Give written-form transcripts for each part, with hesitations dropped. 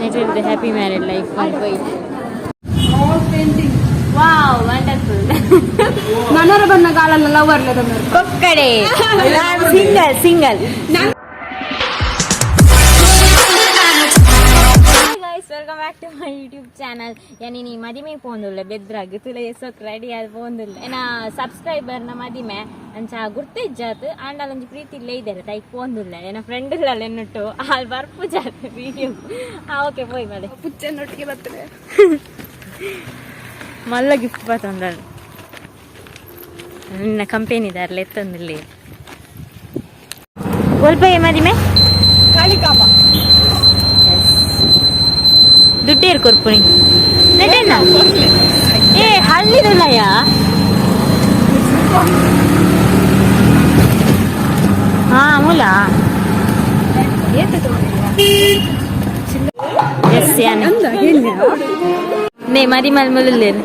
It happy married life. All painting. Wow, wonderful. ನನರ ಬನ್ನ ಗಾಲಲ್ಲ ಲವರ್ ಕೊಕ್ಕಡೆ. Single single. Guys, welcome back to my YouTube channel. ಯಾನಿ ನೀ ಮದಿಮೆ ಪೋಂದುಲ್ಲ ಬೆದ್ರಾಗ್ ತುಲೆ ಎಸೋಕ್ ರೆಡಿ ಆದ್ ಪೋಂದುಲ್ಲ. ಏನ ಸಬ್ಸ್ಕ್ರೈಬರ್ನ ಮದಿಮೆ ಅಂಚ ಗುರ್ತೆ ಇಜ್ಜಾತ್ ಆಂಡಲ ಒಂಜಿ ಪ್ರೀತಿ ಇಲ್ಲೇ ಇದ್ದಾರೆ ತೈಕ್ ಪೋಂದುಲ್ಲ. ಏನ ಫ್ರೆಂಡ್ ಇಲ್ಲ ಎನ್ನುಟ್ಟು ಅಲ್ಲಿ ಬರ್ಪು ಜಾತ್ ವಿಡಿಯೋ. ಹಾ ಓಕೆ ಪೋಯ್ ಮಳೆ. ಪುಚ್ಚನೊಟ್ಟಿಗೆ ಬರ್ತದೆ. ಮಲ್ಲ ಗಿಫ್ಟ್ ಬತ್ತೊಂದಳು ನಿನ್ನ ಕಂಪೆನಿ ದಾರ್ಲೆ ಎತ್ತೊಂದಿಲ್ಲ ಒಲ್ಪ ಮದಿಮೆ. ಕಾಳಿಕಾಂಬ. ದುಡ್ಡೇರು ಕೊರ್ಪುನಿ ನೆಟೆನ್ನ ಏ ಹಳ್ಳಿದುಲ್ಲಯ್ಯ. ಹಾ ಮೂಲ ಎಸ್ ಯಾನ್ ನೇ ಮದಿಮಲ್ ಮುಲುಲ್ಲೇರು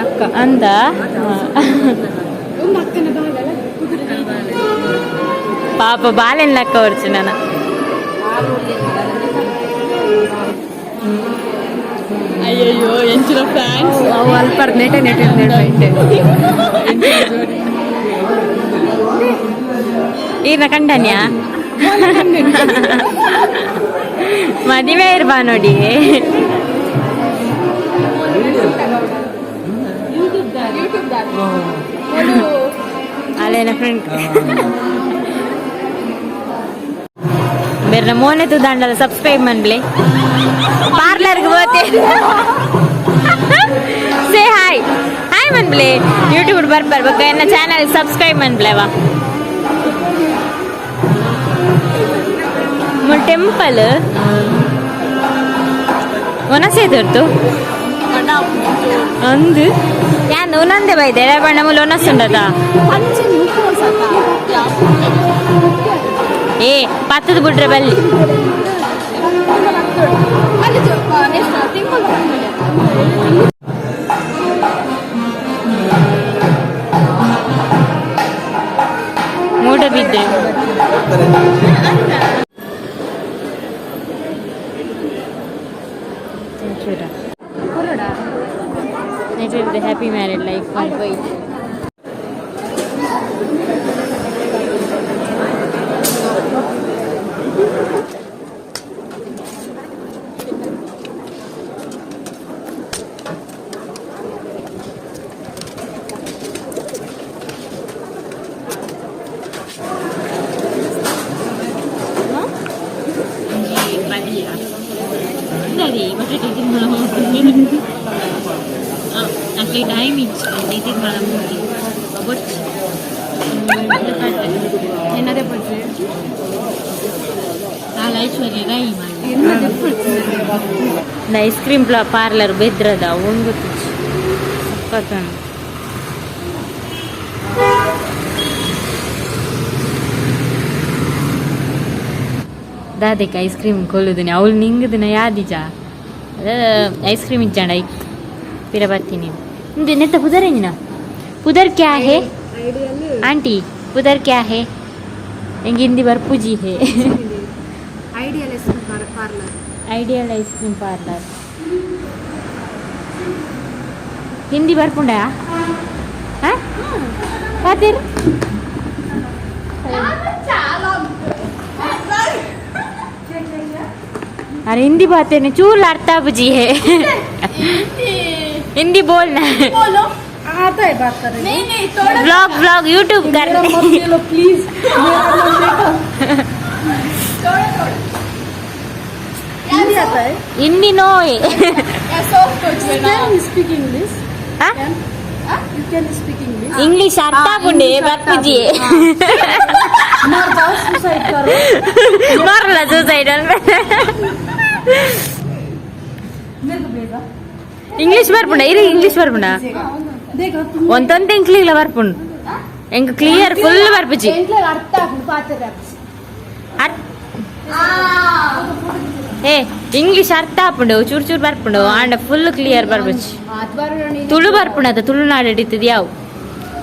ಅಕ್ಕ ಅಂದ. ಒಂದು ಅಕ್ಕನ ಬಾಲಲ್ಲ. ಪಾಪ ಬಾಲೆನ್ ಲಕ್ಕ ಹೊರ್ಚು ನನ್ನ. ಅಯ್ಯಯ್ಯೋ, ಎಂಚಿನ ಫ್ಯಾನ್ಸ್ ಅವು ಅಲ್ಪರ್ ನೆಟೆ ನೆಟೆ ನೆಟೆ. ಈರ್ನ ಕಂಡನ್ಯಾ ಮದಿಮೆ ಇರ್ಬಾ ನೋಡಿ. ಅಲ್ಲೇನ ಫ್ರೆಂಡ್ ಬೇರೆ ಮೋನೆ ತುದಾಂಡಲ ಸಬ್ಸ್ಕ್ರೈಬ್ ಮನ್ಬ್ಲೆ ಪಾರ್ಲರ್ಗೆ ಹೋತೆ. ಸೇ ಹಾಯ್ ಹಾಯ್ ಮನ್ಬ್ಲೆ ಯೂಟ್ಯೂಬ್ ಬರ್ಬರ್ ಬೊಕ್ಕ ಎನ್ನ ಚಾನಲ್ ಸಬ್ಸ್ಕ್ರೈಬ್ ಮನ್ಬ್ಲೆವಾ. ಟೆಂಪಲ್ ಒನಸೆ ದೊರ್ತು ಅಂದು ಯಾನ್ ಉನಂದೆ ಬೈದೆ ಬಣ್ಣ ಮೂಲ ಒನಸುಂಡದ. ಏ ಪತ್ತದ ಬಿಡ್ರೆ ಬಲ್ಲಿ. Moodbidri. Happy married life. Time ಇತ್ತು എന്നതെ ಪಡ್ಸೆ. Aishwarya Rai. Ice cream parlour ಬೆದ್ರದ ಒಂದು ಸಖತ್. ದಾದಕ್ಕೆ ಐಸ್ ಕ್ರೀಮ್ ಕೊಲ್ಲುದಿನಿ ಅವಳು ನಿಂಗದಿನ ಯಾದಿಜ ಐಸ್ ಕ್ರೀಮ್ ಇಜ್ಜಾಂಡ ಐಕ್ ಪಿರ ಬರ್ತೀನಿ. ನೆತ್ತ ಪುದರ್ ಎಂಜಿನ ಪುದರ್ ಕ್ಯಾ ಹೇ ಆಂಟಿ? ಪುದರ್ ಕ್ಯಾ ಹೇ? ಎಂಗೆ ಹಿಂದಿ ಬರ್ಪುಜಿ ಹೇ. Ideal ice parlour. Ideal ice cream parlour Hindi ಬರ್ಪುಂಡ ಪಾತೀರ್. अरे हिंदी बातें नहीं चूर लड़ता बुझी है। हिंदी बोलना है। बोलो, आता है बात करने। नहीं नहीं, थोड़ा ब्लॉग ब्लॉग यूट्यूब कर. मेरा मत ले लो प्लीज, मेरा मत ले लो। हिंदी आता है? Hindi no. Can you speak English? You can speak English? English ಅರ್ಥ ಆಗುಂಡೆ ಬರ್ಪುಜಿ. मर जाओ, सुसाइड करो. ಮರಲ್ಲ ಸೂಸೈಡ್. मेरे को भेजा. ಇಂಗ್ಲಿಷ್ ಬರ್ಪುಂಡ ಇರು ಇಂಗ್ಲಿಷ್ ಬರ್ಪುಂಡ. देखो तुम. ಒಂತೊಂತ ಎಂಕ್ಲಿಗ್ಲ ಬರ್ಪುಂಡು ಎಂಕ್ ಕ್ಲಿಯರ್ ಫುಲ್ ಬರ್ಪುಜಿ. ಅರ್ಥ ಆಗುದು ಪಾತ್ರ. ಏ ಇಂಗ್ಲಿಷ್ ಅರ್ಥ ಆಪುಂಡು ಚೂರ್ ಚೂರ್ ಬರ್ಪುಂಡು ಆಂಡ ಫುಲ್ ಕ್ಲಿಯರ್ ಬರ್ಪುಜಿ. ತುಳು ಬರ್ಪುಂಡು ಅದ ತುಳುನಾಡು ಹಿಡಿತದ ಯಾವು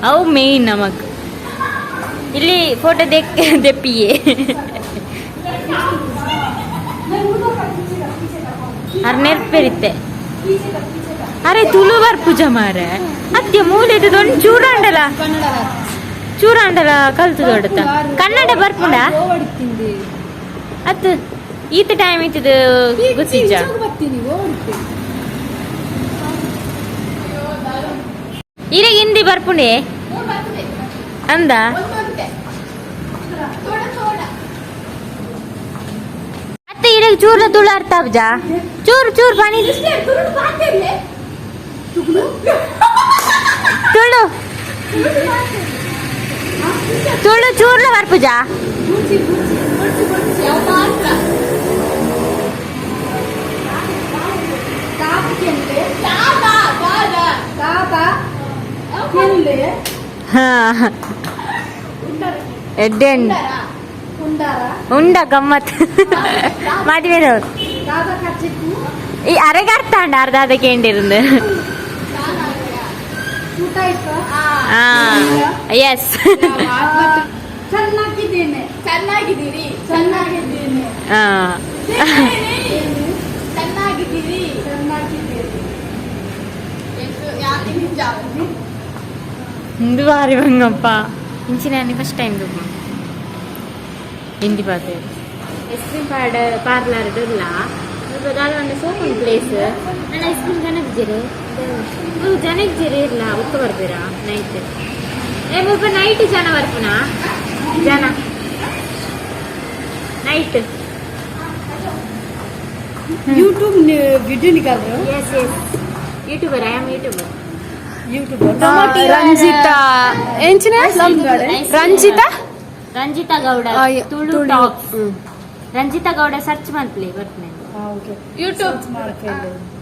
ಅವು ಮೇಯ್ನ್ ನಮಕ್. ಇಲ್ಲಿ ಫೋಟೋ ದೆಕ್ ದೆಪ್ಪಿಯೇ. ಅರ್ ನೆರ್ಪೆರಿತ್ತೆ. ಅರೆ ತುಳು ಬರ್ಪುಜ ಮಾರೆ. ಅತ್ಯ ಮೂಲೆದು ದೊಂದು ಚೂರಾಂಡಲ ಚೂರಾಂಡಲ ಕಲ್ತು ದೊಡ್ಡತ ಕನ್ನಡ ಬರ್ಪುಂಡ ಅತ್ ಈತ ಟೈಮ್ ಇತ್ತದು ಗೊತ್ತಿಜ್ಜ. ಇರೆ ಹಿಂದಿ ಬರ್ಪುಂಡೆ ಅಂದ. ಅತ್ತೆ ಇರೆಗ್ ಚೂರ್ನ ತುಳು ಅರ್ಥ ಆಬ್ಜಾ? ಚೂರು ಚೂರು ಪಾನಿ ತುಳು ತುಳು ಚೂರ್ನ ಬರ್ಪುಜಾ? ಹಾ ಎಡ್ಡೆ ಉಂಡ ಗಮ್ಮತ್ ಮದುವೆದವ್ರು ಈ ಅರೆಗೆ ಅರ್ಥ ಉಂಡು ಅರ್ಧ ಅದಕ್ಕೆ ಕೇಂಡಿருந்து. ಹಾ, ಎಸ್. ಚೆನ್ನಾಗಿದ್ದೇನೆ, ಚೆನ್ನಾಗಿದ್ದೀರಿ. ಚೆನ್ನಾಗಿದ್ದೇನೆ. ಹಾ. ಚೆನ್ನಾಗಿದ್ದೀರಿ. ಚೆನ್ನಾಗಿದ್ದೇನೆ. ಇಂದು ಬಾರಿ ಬಂಗಪ್ಪ ಇಂಚಿನ ಫಸ್ಟ್ ಟೈಮ್ ದುಡ್ಡು ಹಿಂದಿ ಪಾತೆ ಐಸ್ ಕ್ರೀಮ್ ಪಾರ್ಲರ್ ಇಲ್ಲ ದಾದ ಒಂದು ಸೋಪನ್ ಪ್ಲೇಸ್. ನಾನು ಐಸ್ ಕ್ರೀಮ್ ಜನಕ್ಕೆ ಜನಕ್ಕೆ ಜೀರಿ ಇಲ್ಲ ಒಕ್ಕ ಬರ್ತೀರಾ ನೈಟ್? ಏ ಮುಲ್ಪ ನೈಟ್ ಜನ ಬರ್ಪುನಾ? ಜನ ನೈಟ್. यूट्यूब वीडियो निकाल रहे हो? Yes, YouTuber, I am YouTuber. YouTuber. Ranjita ಎಂಚಿನ ರಂಜಿತಾ. ರಂಜಿತಾ ಗೌಡ ತುಳು ಟಾಕ್ಸ್. ರಂಜಿತಾ ಗೌಡ ಸರ್ಚ್ ಮಾಡ್ಲಿ ಬರ್ತೀನಿ. हाँ, ओके, यूट्यूब मार के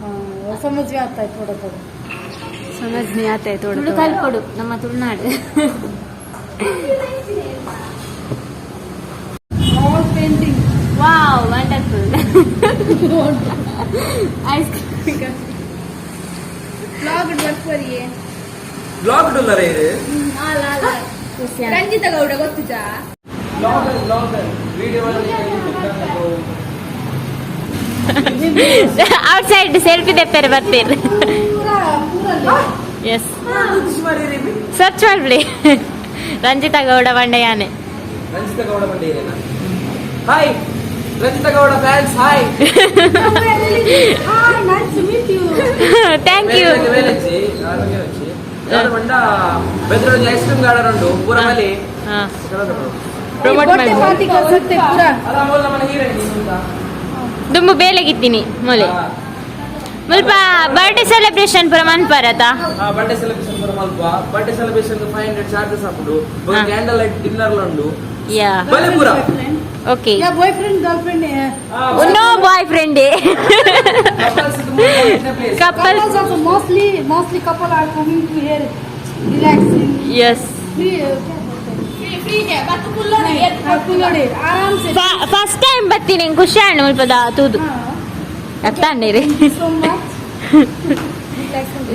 हाँ, वो समझ में आता है थोड़ा थोड़ा. ಸಮಜ್ ನೀ ಆತ ತುಳು ಕಲ್ಪೊಡು ನಮ್ಮ Tulunadu. All painting. Wow, wonderful ice cream. Blog ಬರ್ಪರಿಯೇ. ಬ್ಲಾಗ್ ಡೊಲ್ಲರ್ ಇದು. Ranjitha Gowda ಗೊತ್ತುಜಾ? Blogger, blogger, video. Out side selfie ತೆಪ್ಪರೆ ಬರ್ತೀರಿ. पूरा पूरा. ಎಸ್, ಸರ್ಚ್ ಮಾಡ್ಲಿ Ranjitha Gowda ಬಂಡೆಯಾನೆ. Ranjitha Gowda ಬಂಡಿರೇನಾ? Hi Ranjita Gowda fans, hi. Hi, nice to meet you. Thank you. ವೇಲಚ್ಚಿ ಯಾರು ಬಂಡ ಬೆದ್ರೊಂಜಿ ಐಸ್ ಕ್ರೀಮ್ ಗಾರ್ಡನ್ ಉಂಟು ಪೂರ ಮಲಿ. ಪ್ರಮೋಟ್ बर्थडे ಮಾಡಿ. पार्टी कर सकते हैं पूरा. ಅಲ್ಲ ಮೊದಲ ಮನೆ ಹೀರೋಯಿನ್. ದುಂಬು ಬೇಲೆಗಿದ್ದೀನಿ ಮೊಲೆ ಮುಲ್ಪ ಬರ್ಡೇ ಸೆಲೆಬ್ರೇಷನ್ ಪೂರ ಮನ್ಪಾರತ. ಬರ್ಡೇ ಸೆಲೆಬ್ರೇಷನ್ ಪೂರ ಮಲ್ಪ. ಬರ್ಡೇ ಸೆಲೆಬ್ರೇಷನ್ 500 ಚಾರ್ಜಸ್ ಹಾಕುಂಡು. ಕ್ಯಾಂಡಲ್ ಲೈಟ್ ಡಿನ್ನರ್ ಉಂಡು. ಯಾ. ಬಲೆ ಪೂರ. ಓಕೆ. या बॉयफ्रेंड गर्लफ्रेंड है? No boy friend. Couple. Couples also, mostly mostly couple are coming to here relaxing. Yes. Free, क्या बोलते हैं, हाँ, कुल्लोड़े आराम से. ಫಸ್ಟ್ ಟೈಮ್ ಬರ್ತೀನಿ, ಖುಷಿ ಆಂಡ್ ಮುಲ್ಪದ ತೂದು. हाँ, ಅತ್ತಾಂಡೇರಿ. So much.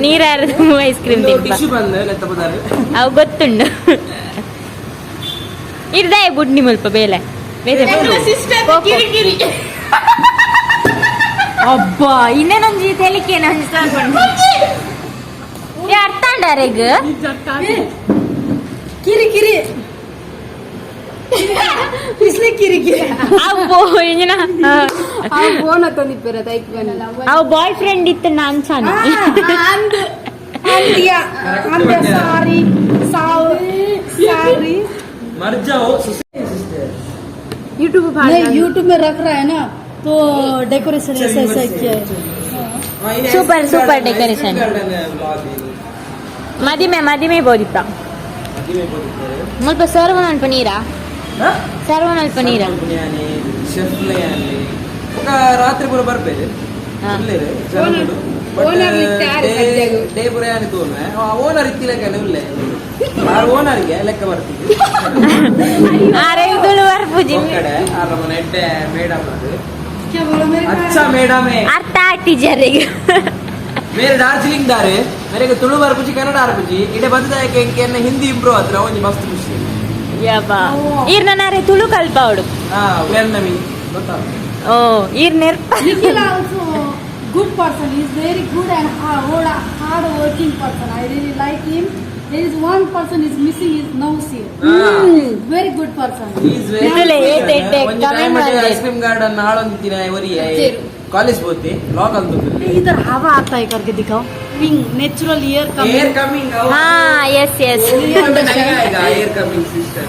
ನೀರಾರದು ಐಸ್ ಕ್ರೀಮ್ ತಿನ್ಪ. ಟಿಶ್ಯೂ ಬಂದು ಲೆತ್ತ ಬದಾರೆ. ಅವು ಗೊತ್ತುಂಡು ಇರ್ದಾಯ ಬುಡ್ನಿ ಮುಲ್ಪ ಬೇಲೆ ಬೇರೆ. ಅಬ್ಬಾ, ಇನ್ನೇನೊಂಜಿ ತೆಲಿಕೆ ಅರ್ಥ ಅಂಡಾರೆಗ್. किरी किरी, इसलिए किरी किरी. ಅಬ್ಬೋ ಇಂಜಿನ. ಫೋನ್ ಹತ್ತೊಂದಿಪ್ಪರ ತೈಕ್ ಬನ್ನಲ್ಲ. ಅವು ಬಾಯ್ ಫ್ರೆಂಡ್ ಇತ್ತು ನಾನ್ಸಾನು. ಅಂದ್ಯ ಅಂದ್ಯ, ಸಾರಿ ಸಾರಿ. ಮರ್ಜಾವು ಸಿಸ್ಟರ್. ಯೂಟ್ಯೂಬ್. नहीं, यूट्यूब में रख रहा है ना, तो डेकोरेशन ऐसा ऐसा किया है. Super, super decoration. ಮದಿಮೆ ಮದಿಮೆ ಬೋದಿತ್ತ ಮುಲ್ಪ ಸರ್ವ ಅಲ್ಪ ನೀರಾ, ಸರ್ವನ ಅಲ್ಪ ನೀರಾ. ಶೆಫ್ ఒక ರಾತ್ರಿ ಪೂರ ಬರ್ಬೇರೆ. Owner ಇತ್ತೆ ಆರು ಸದ್ಯಗು. ಡೇ ಪೂರ ಯಾನಿ ತೋಲ್ವೆ ಓನರ್ ಇತ್ತಿ ಲೆಕ್ಕನೆ ಉಲ್ಲೆ. ಆರು ಓನರ್ಗೆ ಲೆಕ್ಕ ಬರ್ತೀವಿ. ಆರೆ ತುಳು ಬರ್ಪುಜಿ. ಕಡೆ ಆರ ಮನೆ ಎಡ್ಡೆ ಮೇಡಮ್ ಅದು. क्या बोलो मेरे? ಅಚ್ಚಾ ಮೇಡಮ್. ಅರ್ಥ ಆಗ್ತಿಜಾರಿಗೆ. ಮೇರೆ ಡಾರ್ಜಿಲಿಂಗ್ ದಾರೆ, ಮೇರೆಗೆ ತುಳು ಬರ್ಪುಜಿ, ಕನ್ನಡ ಆರ್ಪುಜಿ. ಇಡೆ ಬಂದಾಯಕ್ಕೆ ಎನ್ನ ಹಿಂದಿ ಇಂಪ್ರೂವ್ ಆತ್ರ ಒಂಜಿ ಮಸ್ತ್ ಖುಷಿ. ಯಬ್ಬಾ, ಈರ್ ನಾರೆ ತುಳು ಕಲ್ಪಾವಡು. ಹಾ, ವೆರ್ನಮಿ ಗೊತ್ತಾ? ಓ ಈರ್ ನೆರ್ಪ. Nikhil also good person. He is very good and hard working person. I really like him. There is one person is missing is Nausir. Very good person. ಇದುಲೆ ಏತ್ ಎಡ್ಡೆ comment ಮಲ್ದೆ. Ice cream garden ನಾಳೊಂದಿತ್ತಿನ ಒರಿ college ಪೋತಿ log ಅಂತ. इधर हवा आता है करके दिखाओ. Ping natural air coming. Air coming. ಹಾ, S S. Air coming system.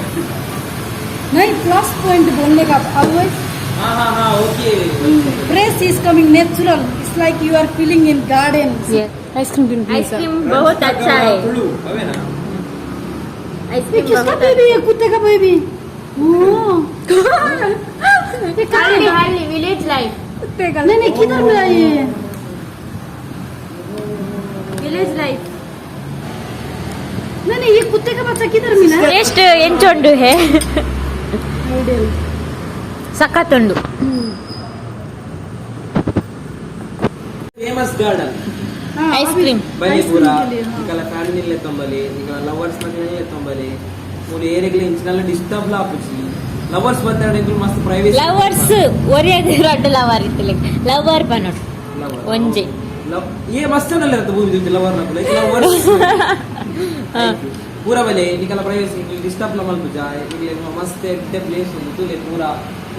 नहीं, प्लस पॉइंट बोलने का always. ಹಾ ಹಾ ಹಾ, okay. Fresh is coming natural. It's like you are feeling in garden. Ice cream ತಿನ್ನಿ. ಐಸ್ ಕ್ರೀಮ್ ಬಹುತ್ ಅಚ್ಚಾ ಹೈ. ತುಳು ಅವೇನಾ? ಐಸ್ ये ಕ್ರೀಮ್. किसका बेबी है? कुत्ते का बेबी. ये कहाँ ಹಳ್ಳಿ है? ಹಳ್ಳಿ, ವಿಲೇಜ್ ಲೈಫ್. नहीं नहीं, किधर मिला ये? Village life. नहीं नहीं, ये कुत्ते का बच्चा किधर मिला है? ಟೇಸ್ಟ್ ಎಂಚುಂಡು ಹೇ, ಸಖತ್ತುಂಡು. Famous garden. हाँ, ಐಸ್ अभी- ಕ್ರೀಮ್. ಬಲಿ ಐಸ್ ಪೂರ ಕ್ರೀಮ್ के लिए, हाँ. ನಿಕಲ ಫ್ಯಾಮಿಲಿ ತೊಂಬಲಿ, ನಿಕಲ ಲವರ್ಸ್ ಮನೆಯಲ್ಲೇ ತೊಂಬಲಿ. ಮೂಲು ಏರಿಗ್ಲೆ ಇಂಚಿನಲ್ಲ ಡಿಸ್ಟರ್ಬ್ ಲ ಆಪುಜಿ. ಲವರ್ಸ್ ಬತ್ತಾಡ ಇಂಕುಲು ಮಸ್ತ್ ಪ್ರೈವೇಸಿ. ಲವರ್ಸ್ ಒರಿಯಾಗ ರಡ್ಡ್ ಲವರ್ ಇತ್ತಲೆ, ಲವರ್ ಪನೊಡು ಒಂಜೆ. ಏ ಮಸ್ತ್ ಇರುತ್ತೆ ಭೂಮಿ ಲವರ್ ನಕುಲ ಲವರ್ಸ್ ಪೂರ ಬಲೆ. ನಿಕಲ ಪ್ರೈವೇಸಿ, ಇಂಕುಲು ಡಿಸ್ಟರ್ಬ್ ಲ ಮಲ್ಪುಜ. ನಿಕಲೆ ಮಸ್ತ್ ಎಡ್ಡೆ ಪ್ಲೇಸ್ ಉಂಡು. ತೂಲೆ ಪೂರ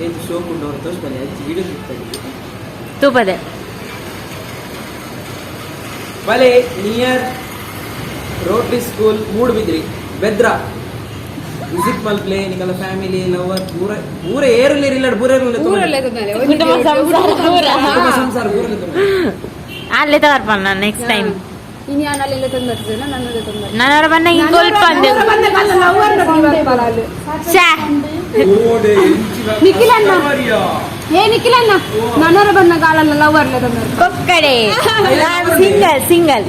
ಏತ್ ಶೋಕ್ ಉಂಡು. ಅವ್ರು ತೋರ್ಸ್ ಬಲೆ, ಹೆಚ್ಚು ವಿಡಿಯೋ ಸಿಗ್ತದೆ. ತೂಪದೆ. ಬಲೆ, near Rotary school, Moodbidri, Bedra visit ಮಲ್ಪ್ಲೆ. ನಿಕಲ family, lover ಪೂರ ಪೂರ ಏರುಲೇರ್ ಇಲ್ಲ, ಪೂರ ಏರುಲೆ. ಊರಲ್ಲೇ ತಂದಾಲೆ. ಕುಟುಂಬ ಸಂಸಾರ ಪೂರ. ಕುಟುಂಬ ಸಂಸಾರ ಪೂರ. ಅಲ್ಲೇ ತವರ್ಪಣ್ಣ ನೆಕ್ಸ್ಟ್ ಟೈಮ್. ಇನ್ ಯಾನಲ್ಲೆಲ್ಲ ತಂದಿರ್ತೇನೆ, ನನ್ನದೇ ತಂದ. ನನವರ ಬನ್ನ ಇಂಕೊಲ್ಪ ಅಂದೆ. ಶ್ಯಾ. ನಿಖಿಲ್ ಅಣ್ಣ. ಏ ನಿಖಿಲ್ ಅಣ್ಣ, ನನ್ನರ ಬಂದ ಗಾಳಲ್ಲ ಲವರ್ಲೆ ತಂದರು. ಕೊಕ್ಕಡೆ, single single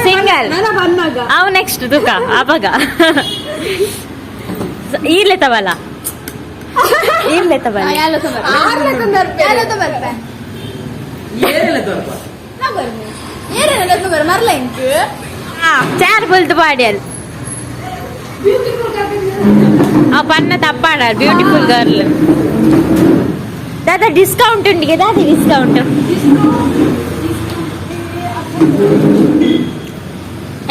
single. ನನ್ನ ಬಂದಾಗ. ಅವು ನೆಕ್ಸ್ಟ್ ದುಃಖ ಅವಾಗ ಈರ್ಲೆ ತವಲ್ಲ, ಈರ್ಲೆ ತವಲ್ಲ. ಆರ್ಲೆ ತಂದರ್ಪೆ. ಏರೆಲ್ಲ ತೋರ್ಪ. ಮರ್ಲ ಇಂಕ್. ಚಾರ್ ಬುಲ್ದು ಪಾಡ್ಯಲ್ ಆ ಪನ್ನ ತಪ್ಪಾಡ. ಬ್ಯೂಟಿಫುಲ್ ಗರ್ಲ್ ದಾದಾ ಡಿಸ್ಕೌಂಟ್ ಉಂಡಿಗೆ? ದಾದ discount?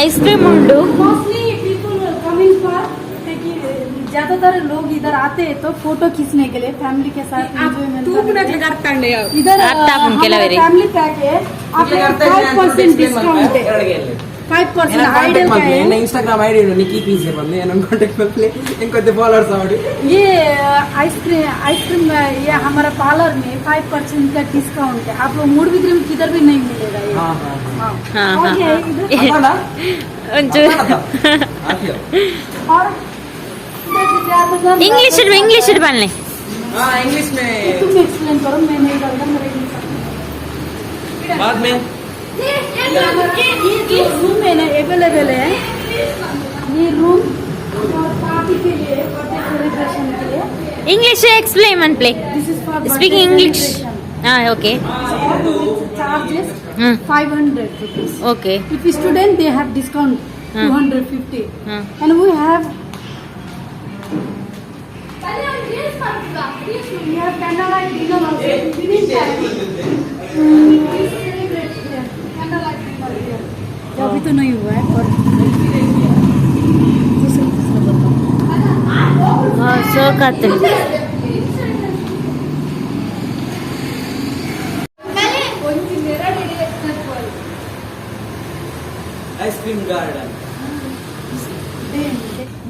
Ice cream ಉಂಡು. Mostly people coming for taking, ज्यादातर लोग इधर आते हैं तो फोटो खींचने के लिए फैमिली के साथ enjoyment करने के लिए। ಅರ್ಥಂಡೆ ಯಾವ इधर ಅರ್ಥ ಆಪುಂಡು ಕೆಲವರಿಗೆ. फैमिली पैक है, आप 5% डिस्काउंट है. 5% आइडल का है. ಇನ್ಸ್ಟಾಗ್ರಾಮ್ ಐಡಿ ಉಂಡು, ನಿಕ್ಕಿ ಪೀಸ್ ಬಂದು ಏನೊಂದು ಕಾಂಟ್ಯಾಕ್ಟ್ ಮಲ್ಪ್ಲೆ. ಎಂಕೊತ್ತೆ ಫಾಲೋವರ್ಸ್ ಆವಡು. ये ice cream, ice cream ये हमारा पार्लर में 5% का डिस्काउंट है. आप लोग मूडबिद्री में किधर भी नहीं मिलेगा ये. ಹಾ ಹಾ. हाँ. हाँ, और हाँ, क्या है इधर? ಅಪ್ಪಾಡ? ಒಂಚೂರು. और इधर ज्यादातर ಇಂಗ್ಲಿಷ್, ಇಂಗ್ಲಿಷ್ ಬನ್ನಿ. ಹಾ, ಇಂಗ್ಲಿಷ್ ಮೇ. तुम एक्सप्लेन करो, मैं नहीं करूँगा, मेरे इंग्लिश आता ಬಾದ್ ಮೇ. है। ये जो रूम है ना, अवेलेबल है ये रूम और पार्टी के लिए, बर्थडे सेलिब्रेशन के लिए. ಇಂಗ್ಲಿಷ್ ಎಕ್ಸ್ಪ್ಲೈನ್ ಮನ್ಪ್ಲೆ. This is for speaking English. ಹಾ, okay. Charges hmm. 500 rupees. Okay. If student, they have discount 250. Hmm. And we have candlelight dinner also. Evening time. We celebrate here. Candlelight dinner here. जो अभी तो नहीं हुआ है, पर दूसरा दूसरा बताओ. ಸೋಕಾತು. Ice cream garden.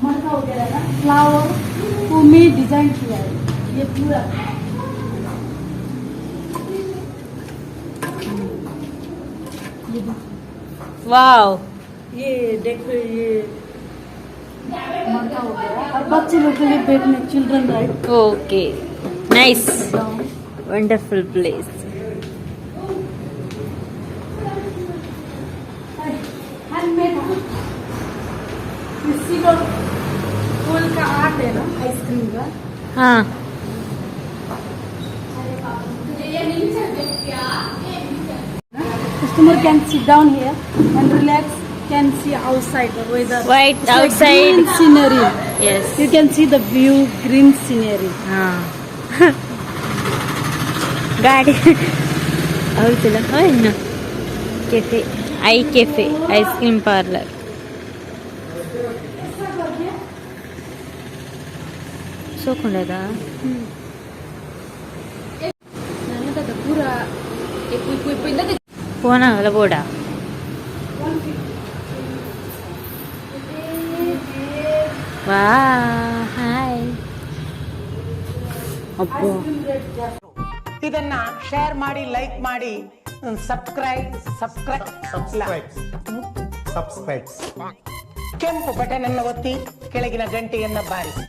मटका वगैरह ना, फ्लावर को में डिजाइन किया है ये पूरा. ये देखिए. ವಾವ್. ये देखो, ये मटका वगैरह और बच्चे लोग के लिए बैठने, children ride. Okay, nice, wonderful place. Handmade ये सिल्वर फूल का आर्ट है ना, आइसक्रीम का. ಹಾ. Customer can sit down here and relax, can see outside the weather. White It's like outside. Green scenery. S. You can see the view, green scenery. ಹಾ. ಗಾಡಿ ಹೌದಲ್ಲ? ಇನ್ನು cafe, I cafe, ice cream parlour. ಸೋಕೊಂಡದ. ಪೂರ phone ಆಗಲ್ಲ ಬೋಡ. ವಾ, hi. ಅಬ್ಬೋ. ಇದನ್ನ share ಮಾಡಿ, like ಮಾಡಿ, subscribe, subscribe. Subscribe, subscribes. ಕೆಂಪು ಬಟನ್ ಅನ್ನು ಒತ್ತಿ, ಕೆಳಗಿನ ಗಂಟೆಯನ್ನ ಬಾರಿಸಿ.